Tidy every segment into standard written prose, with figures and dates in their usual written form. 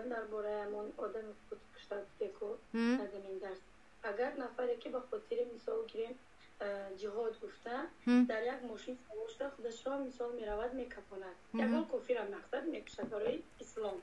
Дар бораи ҳамон одами худкушта гуфтеку дар замин дарс, агар нафаре ки ба хотири, мисол гирем, ҷиҳод гуфта, дар як мошин савор шуда, худашро, мисол, меравад, мекафонад, ягон кофирам, мақсад, мекушад барои ислом,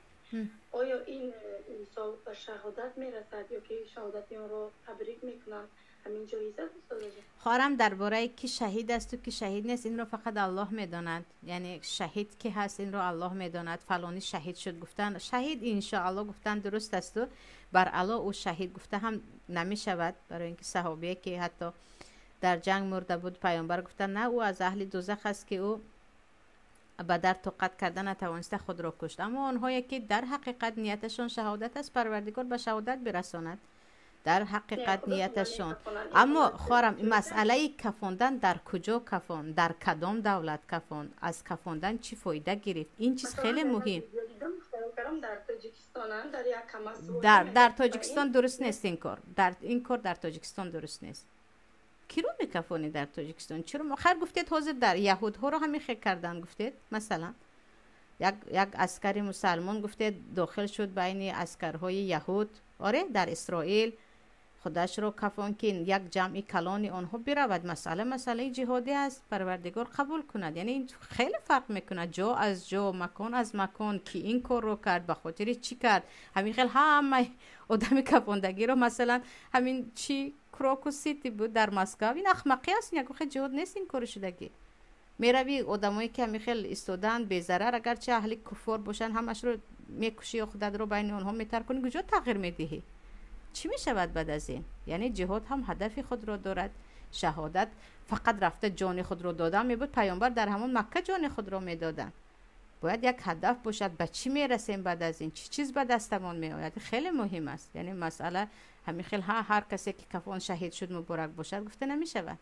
оё ин, мисол, ба шаҳодат мерасад ё ки шаҳодати онро табрик мекунанд? Ҳамин ҷоиз аст, устозаҷон? Хоҳарам, дар бораи ки шаҳид асту ки шаҳид нест, инро фақат Аллоҳ медонад. Яъне шаҳид ки ҳаст, инро Аллоҳ медонад. Фалонӣ шаҳид шуд гуфтан, шаҳид иншоаллоҳ гуфтан дуруст асту бар ало ӯ шаҳид гуфта ҳам намешавад, барои ин ки саҳобие ки ҳатто дар ҷанг мурда буд, паёмбар гуфтанд: на, ӯ аз аҳли дузах аст, ки ӯ ба дард тоқат карда натавониста худро кушт. Аммо онҳое ки дар ҳақиқат нияташон шаҳодат аст, Парвардигор ба шаҳодат бирасонад дар ҳақиқат нияташон. Аммо, хоҳарам, масъалаи кафондан, дар куҷо кафон, дар кадом давлат кафон, аз кафондан чӣ фоида гирифт, ин чиз хеле муҳим. Дар Тоҷикистон дуруст нест ин кор, ин кор дар Тоҷикистон дуруст нест. Киро мекафонӣ дар Тоҷикистон? Чиро? Хайр, гуфтед, ҳозир дар яҳудҳоро ҳамин хел кардан гуфтед. Масалан, як аскари мусалмон, гуфтед, дохил шуд байни аскарҳои яҳуд, оре, дар Исроил худашро кафон, ки як ҷамъи калони онҳо биравад. Масъала масъалаи ҷиҳодӣ аст, Парвардигор қабул кунад. Яъне ин хеле фарқ мекунад, ҷо аз ҷо, макон аз макон, ки ин корро кард, ба хотири чӣ кард. Ҳамин хел ҳамаи одами кафондагиро, масалан, ҳамин чи Крокус Сити буд дар Москав, ин ахмақӣ аст, ягон хел ҷиҳод нест ин кори шудагӣ. Меравӣ, одамое ки ҳамин хел истодаанд безарар, агарчи аҳли куффор бошанд, ҳамашро мекушӣ ё худатро байни онҳо метаркунӣ, куҷо тағйир медиҳӣ? Чӣ мешавад баъд аз ин? Яъне ҷиҳод ҳам ҳадафи худро дорад. Шаҳодат фақат рафта ҷони худро додан мебуд, паёмбар дар ҳамон Макка ҷони худро медоданд. Бояд як ҳадаф бошад, ба чӣ мерасем, баъд аз ин чӣ чиз ба дастамон меояд, хеле муҳим аст. Яъне масъала ҳамин хел ҳар касе ки кафон, шаҳид шуд, муборак бошад гуфта намешавад.